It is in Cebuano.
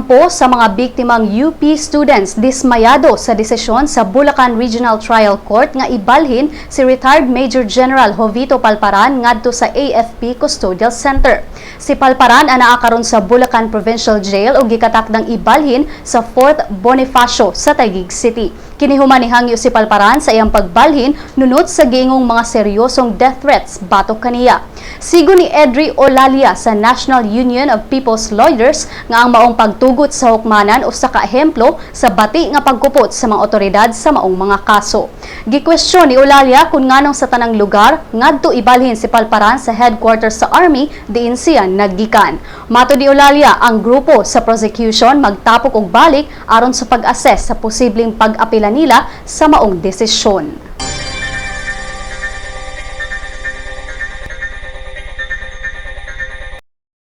Kampo sa mga biktimang UP students dismayado sa desisyon sa Bulacan Regional Trial Court nga ibalhin si retired Major General Jovito Palparan ngadto sa AFP Custodial Center. Si Palparan anaa karon sa Bulacan Provincial Jail ug gikatakdang ibalhin sa Fort Bonifacio sa Taguig City. Kini human nihangyo si Palparan sa iyang pagbalhin nunot sa giingong mga seryosong death threats batok kaniya. Sigo ni Edri Olalia sa National Union of People's Lawyers nga ang maong pagtugot sa hukmanan usa ka ehemplo sa bati nga pagkupot sa mga otoridad sa maong mga kaso. Gikwestiyon ni Olalia kung nganong sa tanang lugar ngadto ibalhin si Palparan sa headquarters sa Army diin siya naggikan. Matod ni Olalia, ang grupo sa prosecution magtapok og balik aron sa pag-assess sa posibleng pag-apela nila sa maong desisyon.